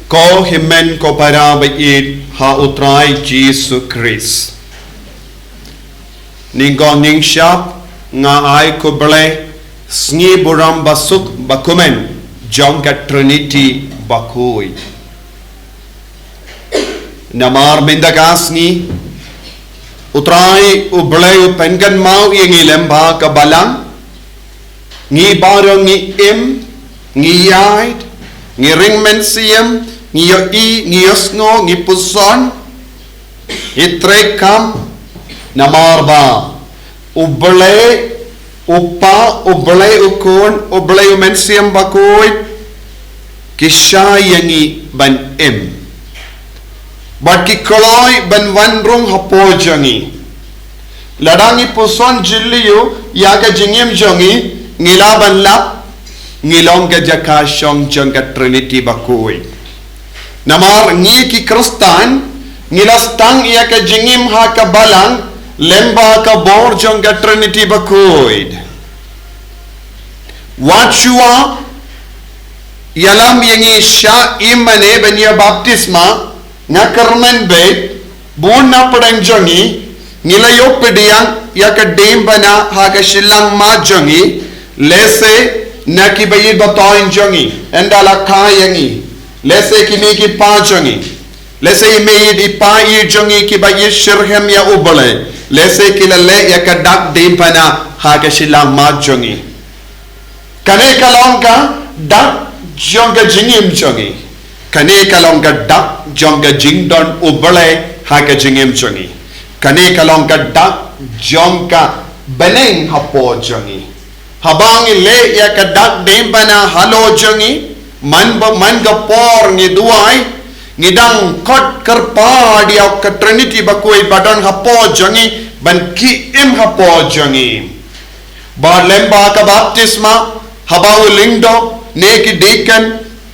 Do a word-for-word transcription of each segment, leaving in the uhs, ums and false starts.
Ko hynmen ko para ba ïeit ha U Trai Jisu Khrist. Nyngkong nyngshap nga ai khublei, sngi burom basuk bakmen jong ka Trinity bakhuid. Namar mynta ka sngi U Trai U Blei u pynkynmaw ïa ngi lem bad ka balang. Ngi baroh ngi im, ngi ïaid, ngi ring mynsiem, ngi ïohi, ngi ïohsngew, ngi puson, ngi treikam. Namar ba U Blei U Kpa, U Blei U Khun, U Blei U Mynsiem Bakhuid ki shah ïa ngi ban im, bad ki kloi ban wan rung hapoh jong ngi. Lada ngi puson jylliew ïa ka jingim jong ngi, ngi lah ban lap ngi long ka jaka shong jong ka Trinity bakhuid. Namar ngi ki Khristan ngi la sdang ïa ka jingim ha ka balang lem bad ka bor jong ka Trinity bakhuid. Wat shuwa ïalam ïa ngi shah im mane ban ïa baptisma, nga kyrmen beit ba na pdeng jong ngi ngi la ïoh pdiang ïa ka diengphna ha ka shilliang mat jong ngi, lehse na ki ba ïeit ba toiñ jong ngi, ynda la kha ïa ngi, lehse ki mei ki pa jong ngi, lehse i mei i pa i jong ngi ki ba ïeit shitrhem ïa U Blei, lehse ki la leh ïa ka dak diengphna ha ka shilliang mat jong ngi. Kane ka long ka dak jong ka jingim jong ngi. Kane ka long ka dak jong ka jingdon U Blei ha ka jingim jong ngi. Kane ka long ka dak jong ka bneng hapoh jong ngi. Haba ngi leh ïa ka dak diengphna halor jong ngi, man ba man ka por ngi duwai, ngi dang khot kyrpad ïa ka Trinity bakhuid ba don hapoh jong ngi, ban ki im hapoh jong ngi. Bad lem bad ka baptisma, haba u lyngdoh ne ki deacon,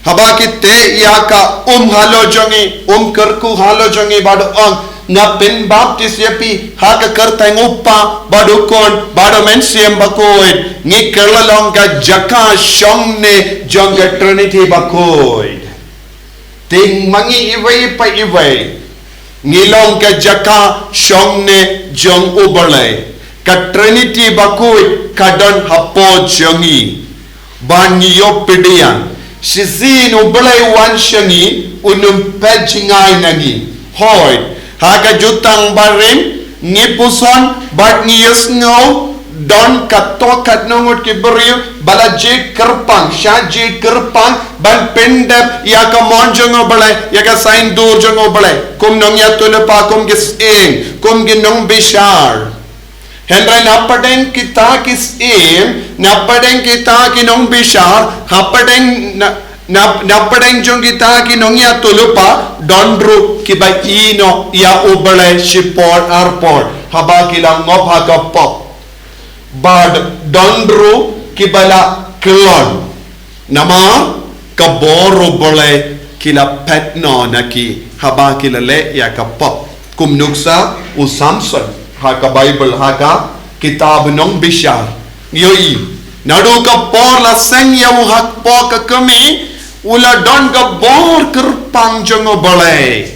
haba ki teh ïa ka um halor jong ngi, um kyrkhu halor jong ngi bad ong, nga pynbaptis ïa phi ha ka kyrteng U Kpa bad U Khun bad U Mynsiem Bakhuid, ngi kylla long ka jaka shong ne jong ka Trinity bakhuid. Te ma ngi iwei pa iwei ngi long ka jaka shong ne jong U Blei. Ka Trinity bakhuid ka don hapoh jong ngi. Ba ngi ïoh pdiang. Shisien U Blei u wan sha ngi, un ym peit jngai na ngi. Hooid, ha ka jutang barim ngi puson bad ngi ïohsngew, don katto katne ngut ki briew ba la jied kyrpang, shah jied kyrpang ban pyndep ïa ka mon jong U Blei, ïa ka saiñdur jong U Blei, kum nongïathuhlypa, kum ki syiem, kum ki nongbishar. Hynrei na pdeng kita ki syiem, na pdeng kita ki nongbishar, ha pdeng na, na, na pdeng jong kita ki nongïathuhlypa, don ruh ki ba ïehnoh ïa U Blei shipor arpor haba ki la ngop ha ka pop. Bad don ruh ki ba la kyllon. Namar ka bor U Blei ki la peit noh na ki haba ki la leh ïa ka pop. Kum nuksa u Samson ha ka Baibl, ha ka kitab Nongbishar. Ïohi, naduh ka por la seng ïa u hapoh ka kmie, u la don ka bor kyrpang jong U Blei.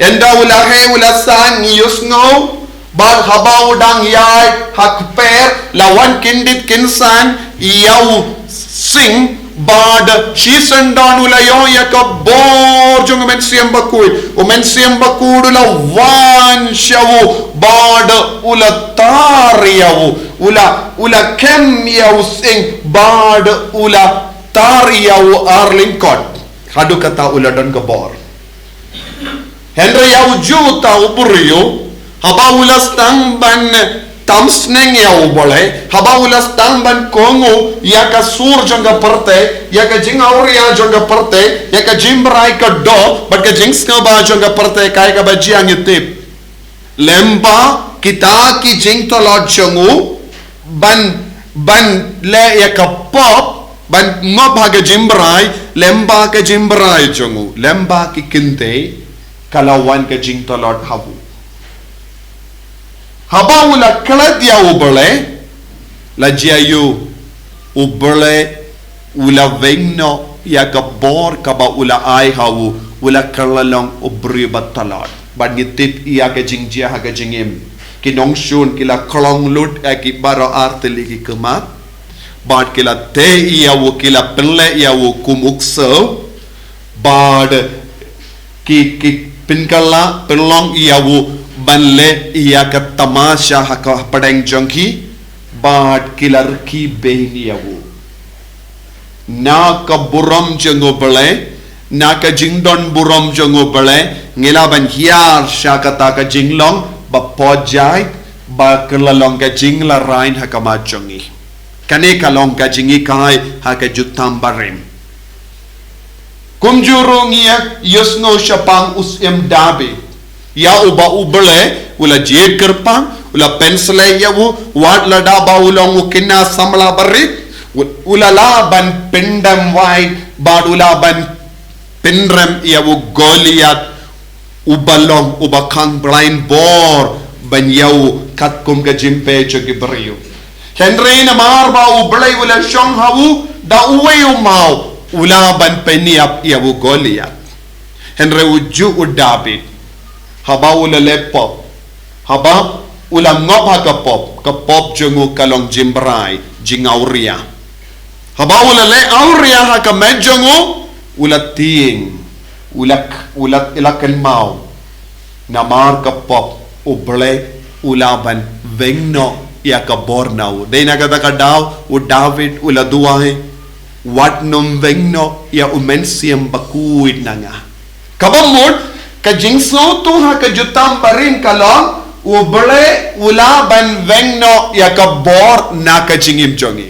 Ynda u la heh u la san ngi ïohsngew, bad haba u dang ïaid ha kper la wan kyndit kynsan ïa u sing, bad shisien don u la ïoh ïa ka bor jong U Mynsiem Bakhuid. U Mynsiem Bakhuid u la wan sha u, bad u la tar ïa u, u la, u la kem ïa u sing, bad u la tar ïa u arlyngkot. Haduh katta u la don ka bor. Hynrei ïa u juh uta u briew, haba u la sdang ban tam sneng ïa U Blei, haba u la sdang ban kohnguh ïa ka sur jong ka pyrthei, ïa ka jingawria jong ka pyrthei, ïa ka jingbrai ka doh bad ka jingsngewbha jong ka pyrthei, kaei kaba jia ngi tip. Lem bad kita ki jingtlot jong u, ban, ban leh ïa ka pop, ban ngop ha ka jingbrai, lem bad ka jingbrai jong u, lem bad ki kynthei, ka la wan ka jingtlot ha u. Haba u la klet ïa U Blei, la jia ïa u, U Blei u la weng noh ïa ka bor kaba u la ai ha u, u la kylla long u briew ba tlot. Bad ngi tip ïa ka jingjia ha ka jingim. Ki nongshun ki la khlong lut ïa ki baroh artylli ki khmat. Bad ki la teh ïa u, ki la pynleh ïa u kum u ksew. Bad ki, ki pynkylla, pynlong ïa u ban leh ïa ka tamasha ha ka pdeng jong ki. Bad ki la rkhie beiñ ïa u. Na ka burom jong u Blei, na ka jingdon burom jong u Blei, ngi lah ban hiar sha kata ka jinglong ba pojai, ba kylla long ka jinglehrain ha khmat jong ngi. Kane ka long ka jinghikai ha ka Jutang Barim. Kumjuh ruh ngi ïa ïohsngew shaphang u Syiem David. Ïa uba u Blei u la jied kyrpang, u la pynsleh ïa u, wat lada ba u long u khynnah samla barit, u, u la lah ban pyndem wai, bad u lah ban pynrem ïa u Goliath, uba long, uba khang blaiñ bor ban ïa u katkum ka jingpeit jong ki briew. Hynrei namar ba u Blei u la shong ha u, da uwei u maw u lah ban pynïap ïa u Goliath. Hynrei u juh u David, haba u la leh pop, haba u la ngop ha ka pop, ka pop jong u ka long jingbrai, jingawria. Haba u la leh awria ha ka met jong u, u la tieng, u la, u la, u la kynmaw. Namar ka pop, u Blei u lah ban weng noh ïa ka bor na u. Dei na kata ka daw u David u la duwai, wat nym weng noh ïa u Mynsiem Bakhuid na nga. Kaba mut, ka jingsngewthuh ha ka Jutang Barim ka long, u Blei u lah ban weng noh ïa ka bor na ka jingim jong ngi.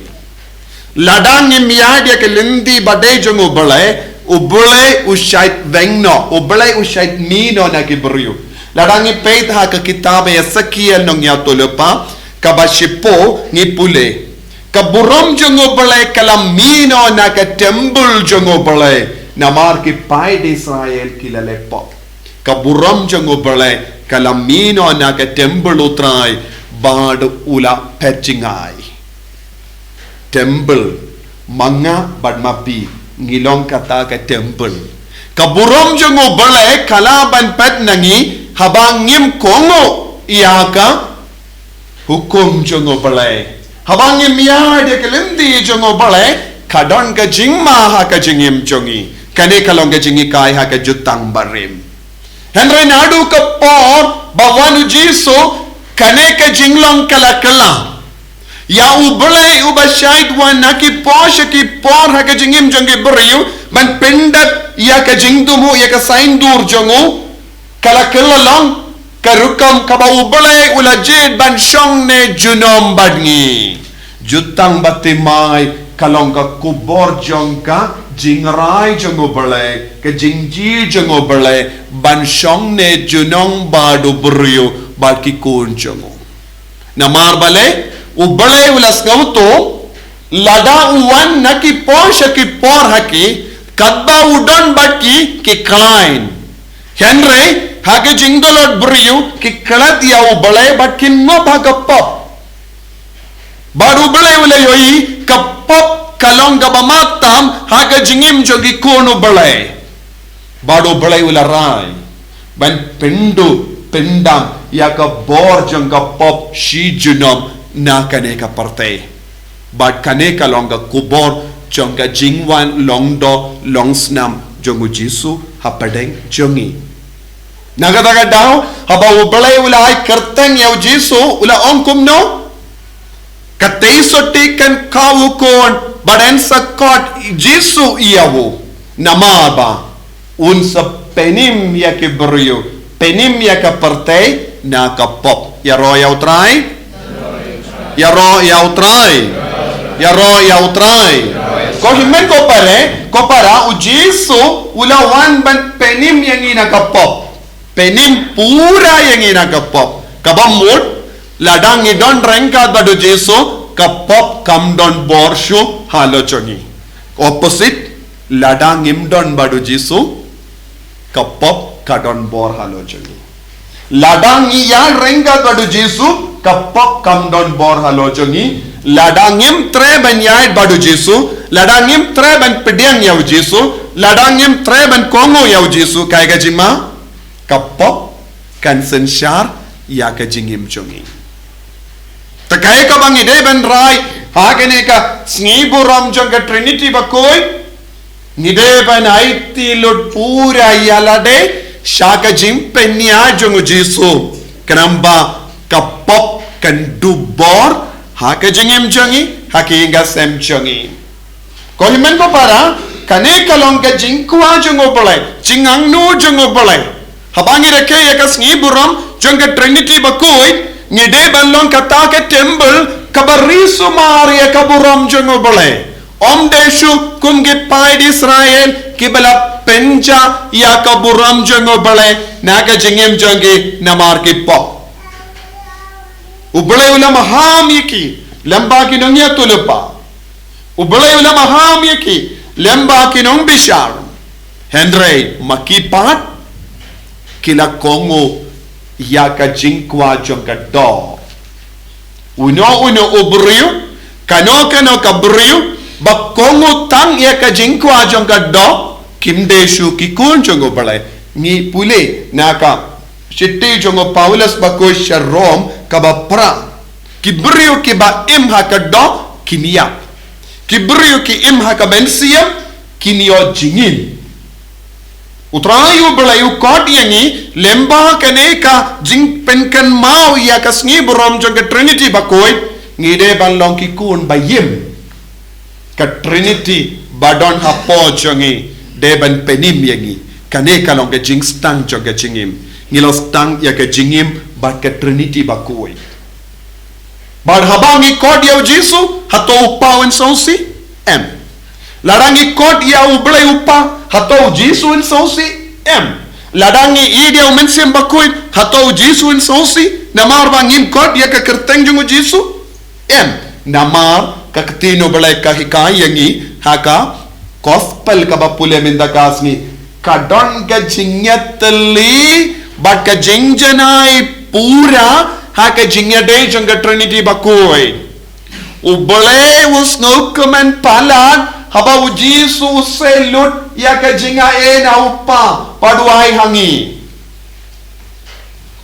Lada ngim ïaid ïa ka lynti ba dei jong u Blei, u Blei u shait weng noh, u Blei u shait mih noh na ki briew. Lada ngi peit ha ka kitab Esekiel nongïathuhlypa, kaba shiphew ngi pule. Ka burom jong u Blei ka la mih noh na ka temple jong u Blei. Namar ki paid Israel ki la leh pop. Ka burom jong u Blei ka la mih noh na ka temple u Trai bad u la phet jngai. Temple, ma nga bad ma phi ngi long kata ka temple. Ka burom jong u Blei ka lah ban phet na ngi haba ngim kohnguh ïa ka hukum jong u Blei. Haba ngim ïaid ïa ka lynti jong u Blei, ka don ka jingma ha ka jingim jong ngi. Kane ka long ka jinghikai ha ka Jutang Barim. Hynrei naduh ka por ba wan u Jisu, kane ka jinglong ka la kylla. Ïa u Blei uba shait wan na ki por sha ki por ha ka jingim jong ki briew, ban pyndep ïa ka jingthmu ïa ka saiñdur jong u, ka la kylla long ka rukom kaba u Blei u la jied ban shong ne junom bad ngi. Jutang Bathymmai ka long ka khubor jong ka jingrai jong u Blei, ka jingjied jong u Blei ban shong ne junom bad u briew bad ki khun jong u. Namar balei, u Blei u la sngewthuh, lada u wan na ki por sha ki por ha ki, katba u don bad ki, ki khlaiñ. Hynrei, ha ka jingdolot briew, ki klet ïa u Blei bad kin ngop ha ka pop. Bad u Blei u la ïohi, ka pop ka long kaba mad tam, ha ka jingim jong ki khun u Blei. Bad u Blei u la rai ban pynduh pyndam ïa ka bor jong ka pop shi junom na kane ka pyrthei. Bad kane ka long ka khubor jong ka jingwan long doh long snam jong u Jisu hapdeng jong ngi. Na kata ka daw, haba u Blei u la ai kyrteng ïa u Jisu, u la ong kumno? Katei sotti kan khaw u Khun, bad yn sa khot Jisu ïa u. Namar ba un sa pynim ïa ki briew, pynim ïa ka pyrthei na ka pop. Ïaroh ïa u Trai. Ïaroh ïa u Trai. Ïaroh ïa u Trai. Ko hynmen ko para, ko para, u Jisu u la wan ban pynim ïa ngi na ka pop. Pynim pura ïa ngi na ka pop. Kaba mut, lada ngi don ryngkat bad u Jisu, ka pop kam don bor shuh halor jong ngi. Opposite, lada ngim don bad u Jisu, ka pop ka don bor halor jong ngi. Lada ngi ïaid ryngkat bad u Jisu, ka pop kam don bor halor jong ngi. Lada ngim treh ban ïaid bad u Jisu, lada ngim treh ban pdiang ïa u Jisu, lada ngim treh ban kohnguh ïa u Jisu, kaei ka jingma? Ka pop kan synshar ïa ka jingim jong ngi. Te kaei kaba ngi dei ban rai ha kane ka sngi burom jong ka Trinity bakhuid? Ngi dei ban aiti lut pura ïa lade sha ka jingpynïaid jong u Jisu, khnang ba ka pop kan dup bor ha ka jingim jong ngi, ha ka ïing ka sem jong ngi. Ko hynmen ko para, kane ka long ka jingkwah jong U Blei, jingangnud jong U Blei. Haba ngi rakhe ïa ka sngi burom jong ka Trinity bakhuid, ngi dei ban long kata ka temple kaba ri sumar ïa ka burom jong U Blei. Ym dei shuh kum ki paid Israel kiba la pynjah ïa ka burom jong U Blei na ka jingim jong ki namar ki pop. U Blei u la maham ïa ki lem bad ki nongïathuhlypa. U Blei u la maham ïa ki lem bad ki nongbishar. Hynrei ma ki pat ki la kohnguh ïa ka jingkwah jong ka doh. Uno uno u briew, kano kano ka briew ba kohnguh tang ïa ka jingkwah jong ka doh, kim dei shuh ki khun jong U Blei. Ngi pule na ka shithi jong u Paulus bakhuid sha Rom kaba phra. Ki briew kiba im ha ka doh kin ïap. Ki briew ki im ha ka mynsiem kin ïoh jingim. U Trai U Blei u khot ïa ngi lem bad kane ka jingpynkynmaw ïa ka sngi burom jong ka Trinity bakhuid, ngi dei ban long ki khun ba im. Ka Trinity ba don hapoh jong ngi dei ban pynim ïa ngi. Kane ka long ka jingsdang jong ka jingim. Ngi la sdang ïa ka jingim bad ka Trinity bakhuid. Bad haba ngi khot ïa u Jisu, hato u Kpa un sngewsih? Em. Lada ngi khot ïa U Blei U Kpa, hato u Jisu un sngewsih? Em. Lada ngi ïeit ïa u Mynsiem Bakhuid, hato u Jisu un sngewsih namar ba ngim khot ïa ka kyrteng jong u Jisu? Em. Namar ka ktien U Blei ka hikai ïa ngi ha ka gospel kaba pule mynta ka sngi, ka don ka jingïatylli bad ka jingjanai pura ha ka jingïadei jong ka Trinity bakhuid. U Blei u sngewkmen palat haba u Jisu u sei lut ïa ka jingaiei na u Kpa bad u ai ha ngi.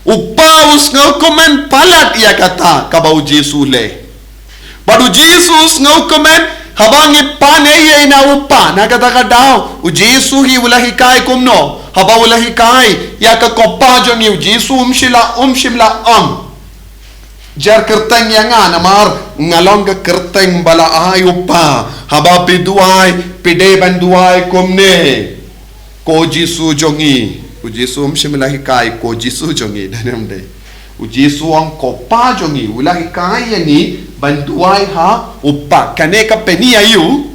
U Kpa u sngewkmen palat ïa kata kaba u Jisu u leh. Bad u Jisu u sngewkmen haba ngi pan eiei na u Kpa, na kata ka daw u Jisu hi u la hikai kumno? Haba u la hikai ïa ka Kpa jong ngi, u Jisu um shym la, um shym la ong, jar kyrteng ïa nga namar nga long ka kyrteng ba la ai u Kpa. Haba phi duwai, phi dei ban duwai kumne: Ko Jisu jong ngi. U Jisu um shym la hikai: Ko Jisu jong ngi, dei ne ym dei? U Jisu u ong: Ko Kpa jong ngi. U la hikai ïa ngi ban duwai ha u Kpa. Kane ka pyni aïu?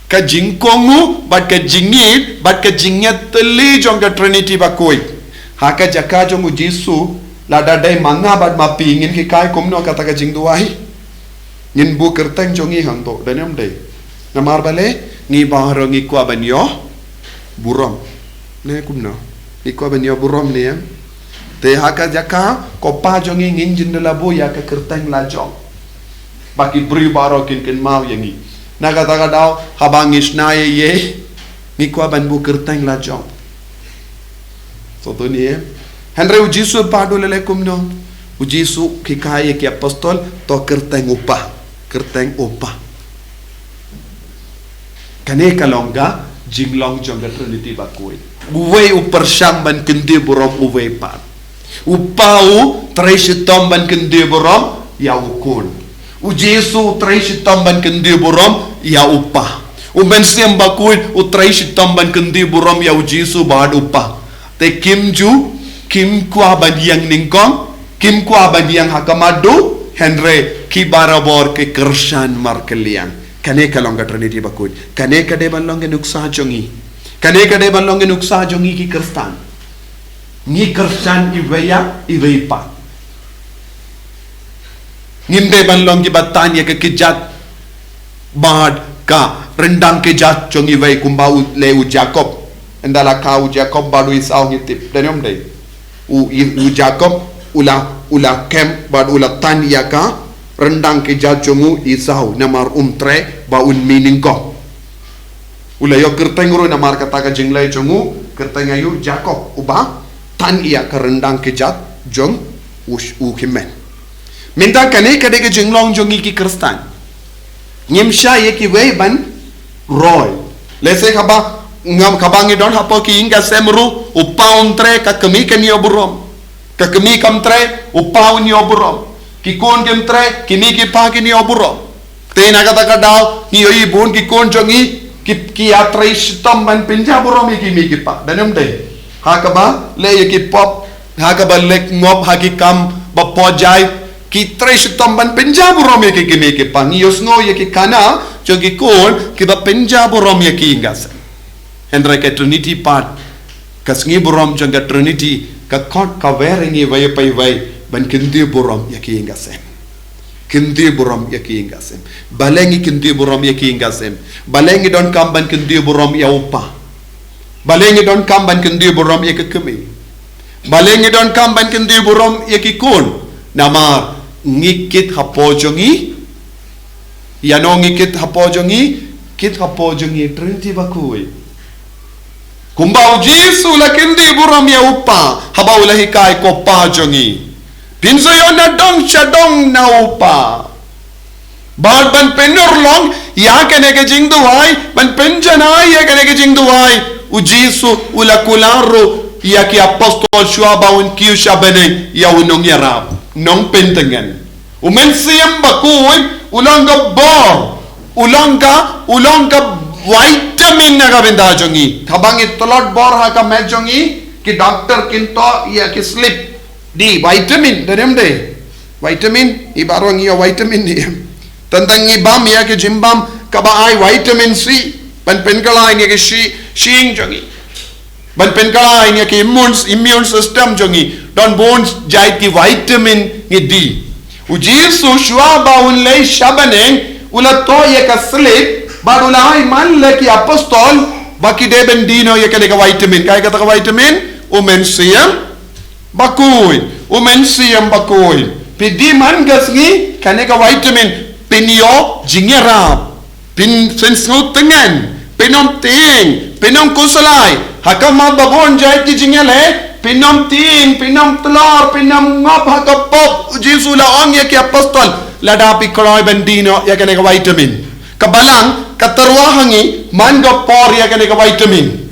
Ka jingkohnguh bad ka jingïeit bad ka jingïatylli jong ka Trinity bakhuid. Ha ka jaka jong u Jisu, lada dei ma nga bad ma phi, ngin hikai kumno kata ka jingduwai? Ngin buh kyrteng jong ngi hangto, dei ne ym dei? Namar balei? Ngi baroh ngi kwah ban ïoh burom, ne kumno? Ngi kwah ban ïoh burom, ne em? Te ha ka jaka Ko Kpa jong ngi, ngin jin da la buh ïa ka kyrteng lajong ba ki briew baroh kin kynmaw ïa ngi. Na kata ka daw haba ngi shna eiei, ngi kwah ban buh kyrteng lajong. Soto ni, eh? Hynrei u Jisu pat u la leh kumno? U Jisu u hikai ïa ki apostol: To kyrteng u Kpa, kyrteng u Kpa. Kane ka long ka jinglong jong ka Trinity bakhuid. Uwei u pyrshang ban kyntiew burom uwei pat. U Kpa u trei shitom ban kyntiew burom ïa u Khun. U Jisu u trei shitom ban kyntiew burom ïa u Kpa. U Mynsiem Bakhuid u trei shitom ban kyntiew burom ïa u Jisu bad u Kpa. Te kim ju, kim kwah ban ïeng nyngkong, kim kwah ban ïeng ha khmat duh, hynrei ki barabor ki kyrshan markylliang. Kane ka long ka Trinity bakhuid. Kane ka dei ban long ka nuksa jong ngi. Kane ka dei ban long ka nuksa jong ngi ki Khristan. Ngi kyrshan iwei ïa iwei pat. Ngim dei ban long kiba tan ïa ka kjat bad ka ryndang kjat jong iwei kumba u leh u Jakob. Ynda la kha u Jakob bad u Esau ngi tip, dei ne ym dei? U, u Jakob u la, u la kem bad u la tan ïa ka ryndang ki jat jong u Esau, namar um treh ba un mih nyngkong. U la ïoh kyrteng ruh namar kata ka jingleh jong u, kyrteng ïa u Jakob, uba tan ïa ka ryndang ki jat jong u, u hynmen. Mynta kane ka dei ka jinglong jong ngi ki Khristan. Ngim shah ïa kiwei ban roi. Lehse kaba ngam, kaba ngi don hapoh ki ïing ki sem ruh, u pa um treh, ka kmie kan ïoh burom. Ka kmie kam treh, u pa un ïoh burom. Ki khun kim treh, ki mei ki pa kin ïoh burom. Te na kata ka daw ngi ïohi bun ki khun jong ngi ki, ki ïatrei shitom ban pynjah burom ïa ki mei ki pa. Don ne ym dei? Ha kaba leh ïa ki pop, ha kaba leh ngop ha ki kam ba pynjah, ki trei shitom ban pynjah burom ïa ki, ki mei ki pa. Ngi ïohsngew ïa ki khana jong ki khun kiba pynjah burom ïa ki ïing ki sem. Hynrei ka Trinity pat, ka sngi burom jong ka Trinity ka khot, ka wer ïa ngi iwei pa iwei ban kyntiew burom ïa ki ïing ki sem. Kyntiew burom ïa ki ïing ki sem. Balei ngi kyntiew burom ïa ki ïing ki sem? Balei ngi donkam ban kyntiew burom ïa u pa? Balei ngi donkam ban kyntiew burom ïa ka kmie? Balei ngi donkam ban kyntiew burom ïa ki khun? Namar ngi kit hapoh jong ngi. Ïano ngi kit hapoh jong ngi? Kit hapoh jong ngi Trinity bakhuid. Kumba u Jisu u la kyntiew burom ïa u pa haba u la hikai ko pa jong ngi, phin sa ïoh nadong shadong na u pa. Bad ban pynurlong ïa kane ka jingduwai, ban pynjanai ïa kane ka jingduwai, u Jisu u la kular ruh ïa ki apostol shuwa ba un kiew sha bneng ïa u nongïarap, nongpyntngen. U Mynsiem Bakhuid u long ka bor, u long ka, u long ka vitamin na ka bynta jong ngi. Haba ngi tlot bor ha ka met jong ngi, ki doctor kin thoh ïa ki slip D, vitamin, don ne ym dei? Vitamin, i baroh ngi ïoh vitamin ne em? Tang tang ngi bam ïa ki jingbam kaba ai vitamin C ban pynkylla ïa ki shi, shyieng jong ngi, ban pynkylla ïa ki immune, immune system jong ngi. Don bun jait ki vitamin ngi dei. U Jisu shuwa ba un leit sha bneng, u la thoh ïa ka slip bad u la ai man la ki apostol ba ki dei ban die noh ïa kane ka vitamin. Kaei kata ka vitamin? U Mynsiem Bakhuid. U Mynsiem Bakhuid. Phi die man ka sngi kane ka vitamin, phin ïoh jingïarap. Phin, phin sngewtngen, phin ym tieng, phin ym khuslai. Ha ka mat ba bun jait ki jingïaleh, phin ym tieng, phin ym tlor, phin ym ngop ha ka pop. U Jisu u la ong ïa ki apostol, lada phi kloi ban die noh ïa kane ka vitamin. Ka Balang ka tyrwa ha ngi man ka por ïa kane ka vitamin.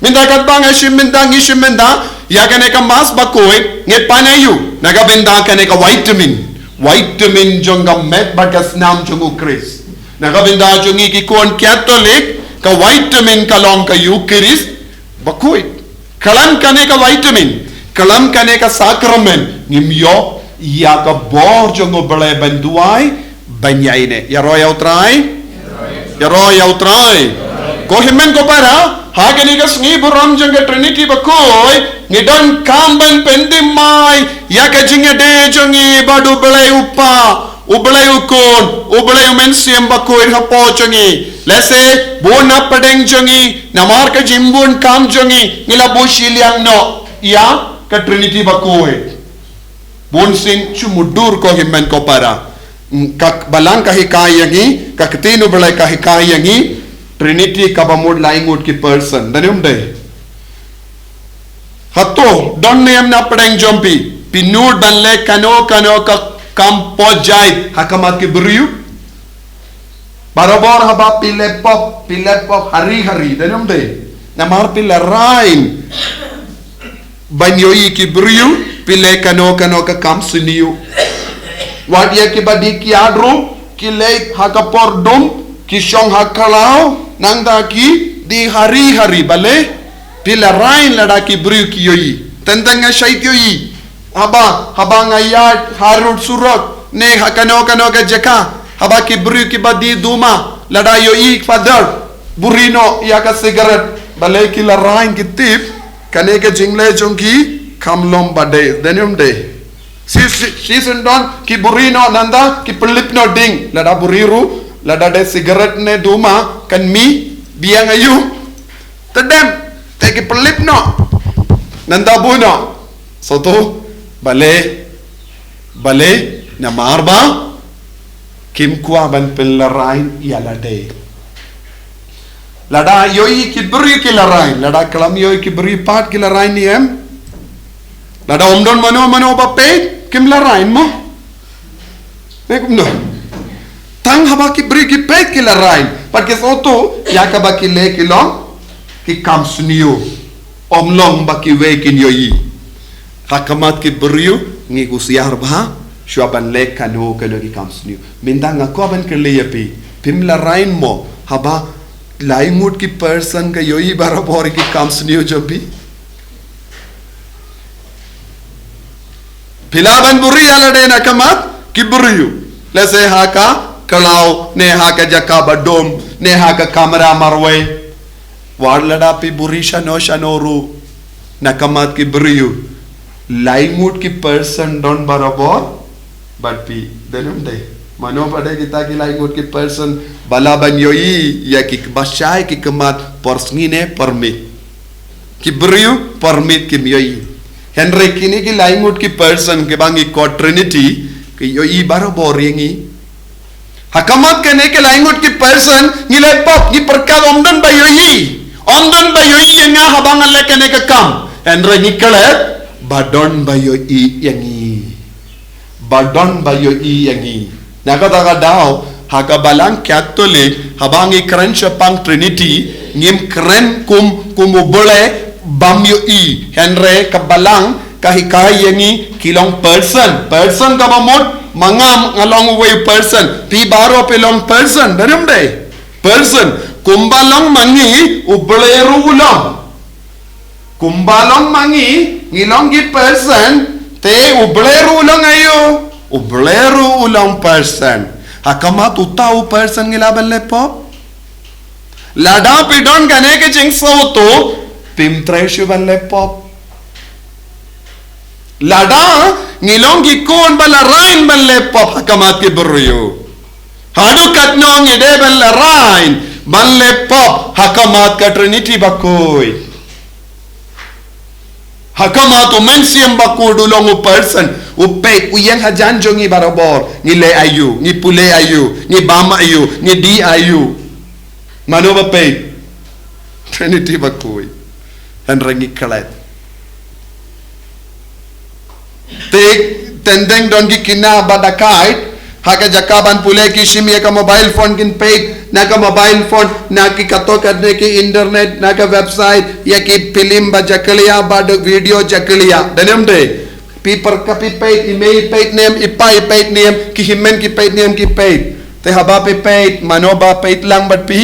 Mynta katba nga shim mynta, ngi shim mynta ïa kane ka Mass Bakhuid, ngi pan aïu? Na ka bynta kane ka vitamin. Vitamin jong ka met bad ka snam jong u Khrist. Na ka bynta jong ngi ki khun Katholik, ka vitamin ka long ka Eucharist Bakhuid. Khlem kane ka vitamin, khlem kane ka sakramen, ngim ïoh ïa ka bor jong u Blei ban duwai, ban ïaineh. Ïaroh ïa u Trai. Ïaroh ïa u Trai. Ko hynmen ko para, ha kane ka sngi burom jong ka Trinity Bakhuid, ngi donkam ban pynthymmai ïa ka jingïadei jong ngi bad u Blei u Pa, u Blei u Khun, u Blei u Mynsiem Bakhuid hapoh jong ngi. Lehse bun na pdeng jong ngi, namar ka jingbun kam jong ngi, ngi la buh shiliang noh ïa ka Trinity Bakhuid. Bunsien shu mutdur ko hynmen ko para. Ka Balang ka hikai ïa ngi, ka Ktien u Blei ka hikai ïa ngi, Trinity kaba mut lai ngut ki person. Don ne ym dei? Hato don ne em na pdeng jong phi, phi nud ban leh kano kano ka kam pynjah ha khmat ki briew? Barabor haba phi leh pop, phi leh pop hari hari, don ne ym dei? Namar phi la rain ban ïohi ki briew, phi leh kano kano ka kam sniew. Wat ïa kiba die kiad ruh, ki leit ha ka por dum, ki shong ha khlaw, nangta ki die hari hari. Balei? Phi la rain lada ki briew ki ïohi. Tang tang nga shait ïohi. Haba, haba nga ïaid harud surok ne ha kano kano ka jaka, haba ki briew kiba die duma, lada ïohi Father buhri noh ïa ka cigarette, balei ki la rain? Ki tip kane ka jingleh jong ki kham long ba dei. Don ne ym dei? Shi, shi, shisyndon ki buhri noh, nangta ki pynlip noh ding. Lada buhri ruh, lada dei cigarette ne duma, kan mih biang aïu? Tdem, te ki pynlip noh, nangta buh noh. Soto, balei? Balei? Namar ba Kim kwah ban pynlehrain ïa lade. Lada ïohi ki briew ki lehrain, lada khlem ïohi ki briew pat ki lehrain ne em. Lada ym don mano mano ba peit, kim lehrain mo. Ne kumno. Tang haba ki briew ki peit ki lehrain. Pat ki sngewthuh ïa kaba ki leh ki long ki kam sniew. Ym long ba kiwei kin ïohi. Ha khmat ki briew ngi husiar bha shuwa ban leh kano kano ki kam sniew. Mynta nga kwah ban kylli ïa phi, phim lehrain mo haba lai ngut ki percent ka ïohi barabor ki kam sniew jong phi? Phi lah ban buhrieh ïa lade na khmat ki briew, lehse ha ka khlaw ne ha ka jaka ba dum ne ha ka kamra marwei. Wat lada phi buhrieh shano shano ruh na khmat ki briew, lai ngut ki percent don barabor bad phi. Dei ne ym dei? Mano ba dei kita ki lai ngut ki percent ba lah ban ïohi ïa ki ba shai ki khmat por sngi ne por miet? Ki briew por miet kim ïohi. Hynrei kine ki lai ngut ki percent kiba ngi khot Trinity ki ïohi barabor ïa ngi. Ha khmat kane ki lai ngut ki percent ngi leh pop, ngi pyrkhat ym don ba ïohi. Ym don ba ïohi ïa nga haba nga leh kane ka kam. Hynrei ngi klet ba don ba ïohi ïa ngi. Ba don ba ïohi ïa ngi. Na kata ka daw, ha ka Balang Katholik, haba ngi kren shaphang Trinity, ngim kren kum, kum U Blei bym ïohi. Hynrei ka Balang ka hikai ïa ngi ki long person. Person kaba mut, ma nga nga long uwei u person. Phi baroh phi long person. Dei ne ym dei? Person. Kumba long ma ngi, U Blei ruh u long. Kumba long ma ngi, ngi long ki person, te U Blei ruh u long aïu? U Blei ruh u long person. Ha khmat uta u person ngi lah ban leh pop? Lada phi don kane ka jingsngewthuh, phim treh shuh ban leh pop. Lada ngi long ki khun ba lehrain ban leh pop ha khmat ki briew, haduh katno ngi dei ban lehrain ban leh pop ha khmat ka Trinity bakhuid? Ha khmat U Mynsiem Bakhuid u long u person, u peit, u ïeng hajan jong ngi barabor, ngi leh aïu, ngi pule aïu, ngi bam aïu, ngi dih aïu. Mano ba peit? Trinity bakhuid. Hynrei ngi klet. Te teng teng don ki khynnah ba dakaid, ha ka jaka ban pule ki shim ïa ka mobile phone kin peit na ka mobile phone, na ki kato katne ki internet, na ka website, ïa ki film ba jakhlia, ba da video jakhlia. Dei ne ym dei? Phi pyrkhat phi peit, i mei i peit ne em, i pa i peit ne em, ki hynmen ki peit ne em ki peit. Te haba phi peit, mano ba peit lang bad phi?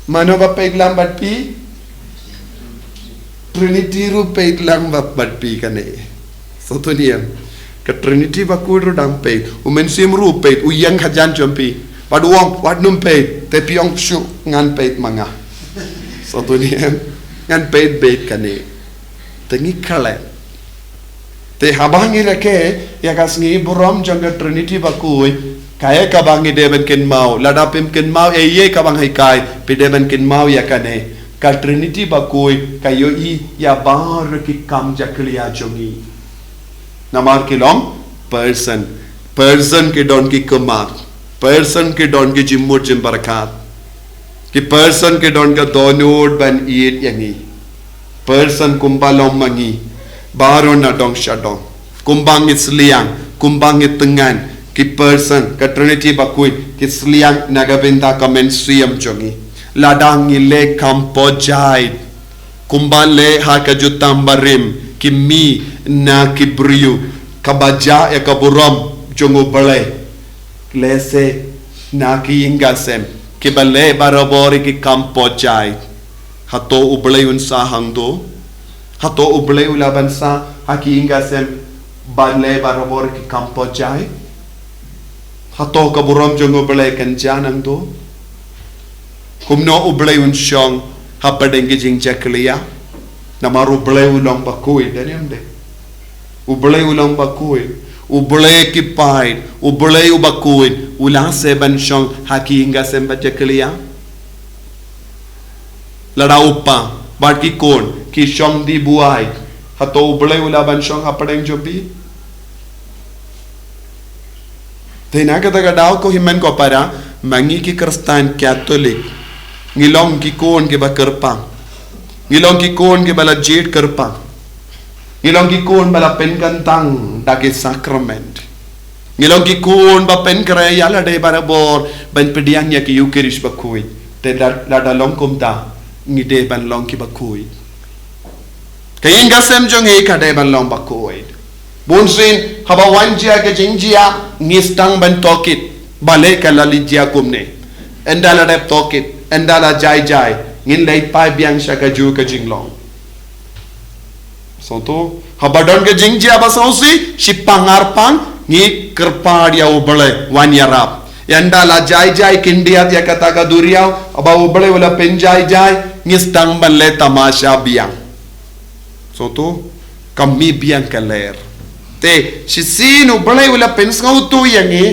Mano ba peit lang bad phi? Trinity ruh peit lang ba bad phi kane. Sngewthuh ne em? Ka Trinity bakhuid ruh dang peit. U Mynsiem ruh peit, u ïeng hajan jong phi. Bad u ong, wat nym peit, te phi ong shuh ngan peit ma nga. Sngewthuh ne em? Ngan peit beit kane. Te ngi klet. Te haba ngi rakhe ïa ka sngi burom jong ka Trinity bakhuid, kaei kaba ngi dei ban kynmaw? Lada phim kynmaw ei ei kaba nga hikai, phi dei ban kynmaw ïa kane. Ka Trinity bakhuid ka ïohi ïa baroh ki kam jakhlia jong ngi. Namar ki long person. Person ki don ki khmat. Person ki don ki jingmut jingpyrkhat. Ki person ki don ka dohnud ban ïeit ïa ngi. Person kumba long ma ngi, baroh na dong sha dong. Kumba ngi sliang, kumba ngi tyngan, ki person, ka Trinity bakhuid, ki sliang na ka bynta ka mynsiem jong ngi. Lada ngi leh kam pop jait, kumba leh ha ka jutang barim, ki mih na ki briew, kaba jah ïa ka burom jong U Blei. Lehse na ki ïing ki sem kiba leh barabor ki kam pop jait. Hato U Blei un sah hangto? Hato U Blei u lah ban sah ha ki ïing ki sem ba leh barabor ki kam pop jait? Hato ka burom jong U Blei kan jah nangto? Kumno U Blei un shong hapdeng ki jingjakhlia? Namar U Blei u long bakhuid, dei ne ym dei? U Blei u long bakhuid, U Blei ki paid, U Blei u bakhuid, u lah se ban shong ha ki ïing ki sem ba jakhlia? Lada u pa bad ki khun ki shong dih buaid, hato U Blei u lah ban shong hapdeng jong phi? Te na kata ka daw ko hynmen ko para, ma ngi ki Khristan Katholik, ngi long ki khun kiba kyrpang. Ngi long ki khun kiba la jied kyrpang. Ngi long ki khun ba la pynkyntang da ki sakrament. Ngi long ki khun ba pynkhreh ïa lade barabor ban pdiang ïa ki Ïukharist bakhuid. Te lada, lada long kumta, ngi dei ban long kiba khuid. Ka ïing ka sem jong ngi ka dei ban long bakhuid. Bunsien haba wan jia ka jingjia, ngi sdang ban tohkit. Balei ka la leit jia kumne? Ynda la dep tohkit, ynda la jai jai, ngin leit phai biang sha kajuh ka jinglong. Sngewthuh, haba don ka jingjia ba sngewsih, shipang arpang, ngi kyrpad ïa U Blei, wan ïarap. Ynda la jai jai khyndiat ïa kata ka duriaw, haba U Blei u la pynjai jai, ngi sdang ban leh tamasha biang. Sngewthuh, ka mih biang ka lyer. Te shisien U Blei u la pynsngewthuh ïa ngi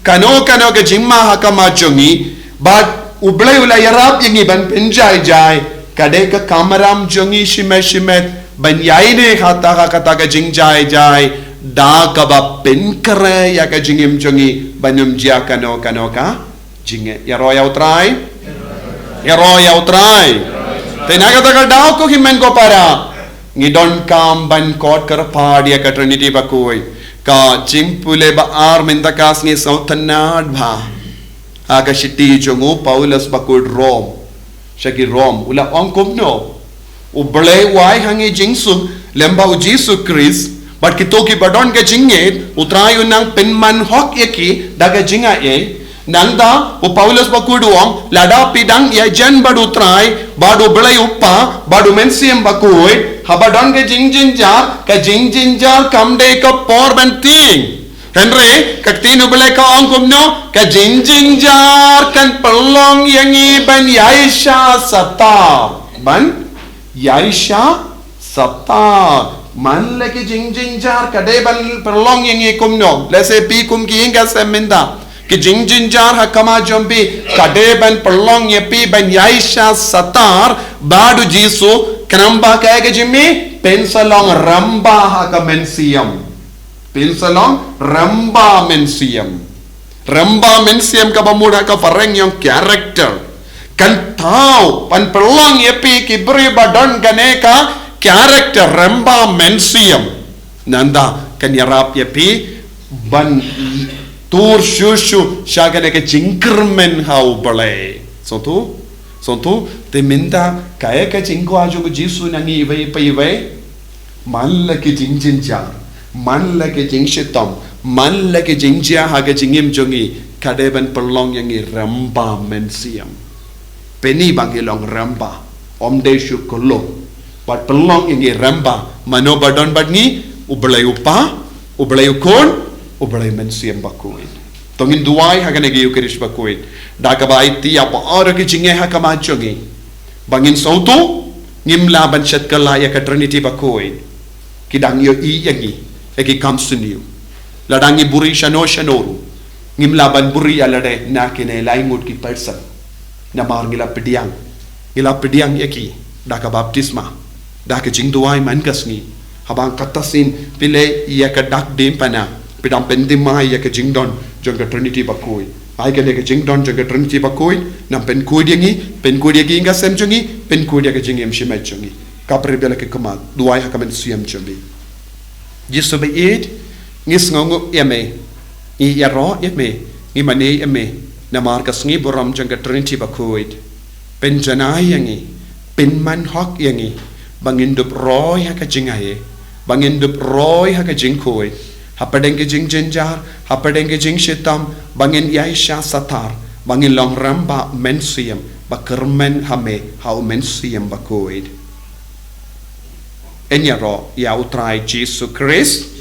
kano kano ka jingma ha khmat jong ngi, bad U Blei u la ïarap ïa ngi ban pynjai jai. Ka dei ka kamram jong ngi shimet shimet ban ïai ne hata ha kata ka jingjai jai, da kaba pynkhreh ïa ka jingim jong ngi ban ym jia kano kano ka jingeh. Ïaroh ïa U Trai. Ïaroh ïa U Trai. Te na kata ka daw ko hynmen ko para, ngi donkam ban khot kyrpad ïa ka Trinity bakhuid. Ka jingpule ba ar mynta ka sngi sngewtynnad bha. Ha ka shithi jong u Paulus bakhuid Rom, sha ki Rom, u la ong kumno? U Blei u ai ha ngi jingsuk lem bad U Jisu Khrist, bad kito kiba don ka jingngeit, U Trai u nang pynman hok ïa ki da ka jingaiei. Nangta u Paulus bakhuid u ong, lada phi dang ïajan bad U Trai, bad U Blei U Kpa, bad U Mynsiem Bakhuid, haba don ka jingjynjar, ka jingjynjar kam dei ka por ban tieng. Hynrei ka ktien U Blei ka ong kumno, ka jingjynjar kan pynlong ïa ngi ban ïaishah satar. Ban ïaishah satar. Man la ki jingjynjar ka dei ban pynlong ïa ngi kumno? Lehse phi kum ki ïing ka sem mynta, ki jingjynjar ha khmat jong phi ka dei ban pynlong ïa phi ban ïaishah satar bad U Jisu, khnang ba kaei ka jingmih? Phin sa long rangbah ha ka mynsiem. Phin sa long rangbah mynsiem. Rangbah mynsiem kaba mut ha ka phareng ïa ong character. Kan thaw ban pynlong ïa phi ki briew ba don kane ka character rangbah mynsiem. Nangta kan ïarap ïa phi ban tur shuh shuh sha kane ka jingkyrmen ha U Blei. Sngewthuh? Sngewthuh? Te mynta kaei ka jingkwah jong U Jisu na ngi iwei pa iwei? Man la ki jingjynjar, man la ki jingshitom, man la ki jingjia ha ka jingim jong ngi, ka dei ban pynlong ïa ngi rangbah mynsiem. Pynban ba ngi long rangbah, ym dei shu kyllon. Bad pynlong ïa ngi rangbah, mano ba don bad ngi? U Blei U Kpa, U Blei U Khun, U Blei Mynsiem Bakhuid. To ngin duwai ha kane ka Ïukharist bakhuid, da kaba aiti ïa baroh ki jingeh ha khmat jong ngi. Ba ngin sngewthuh, ngim lah ban shet kylla ïa ka Trinity bakhuid. Ki dang ïohi ïa ngi, ïa ki kam sniew. Lada ngi buhrieh shano shano ruh, ngim lah ban buhrieh ïa lade na kine lai ngut ki person. Namar ngi la pdiang, ngi la pdiang ïa ki da ka baptisma, da ka jingduwai man ka sngi. Haba kata sien phi leh ïa ka dak diengphna, phi dang pynthymmai ïa ka jingdon jong ka Trinity bakhuid. Ai kane ka jingdon jong ka Trinity bakhuid nang pynkhuid ïa ngi, pynkhuid ïa ki ïing ka sem jong ngi, pynkhuid ïa ka jingim shimet jong ngi. Khapkhreh bha la ki khmat, duwai ha ka mynsiem jong phi. Jisu baieit, ngi sngewnguh ïa me, ngi ïaroh ïa me, ngi mane ïa me namar ka sngi burom jong ka Trinity bakhuid. Pynjanai ïa ngi, pynman hok ïa ngi, ba ngin dup roi ha ka jingaiei, ba ngin dup roi ha ka jingkhuid, hapdeng ka jingjynjar, hapdeng ka jingshitom, ba ngin ïaishah satar, ba ngin long rangbah mynsiem ba kyrmen ha me ha U Mynsiem Bakhuid. Ngin ïaroh ïa U Trai Jisu Khrist.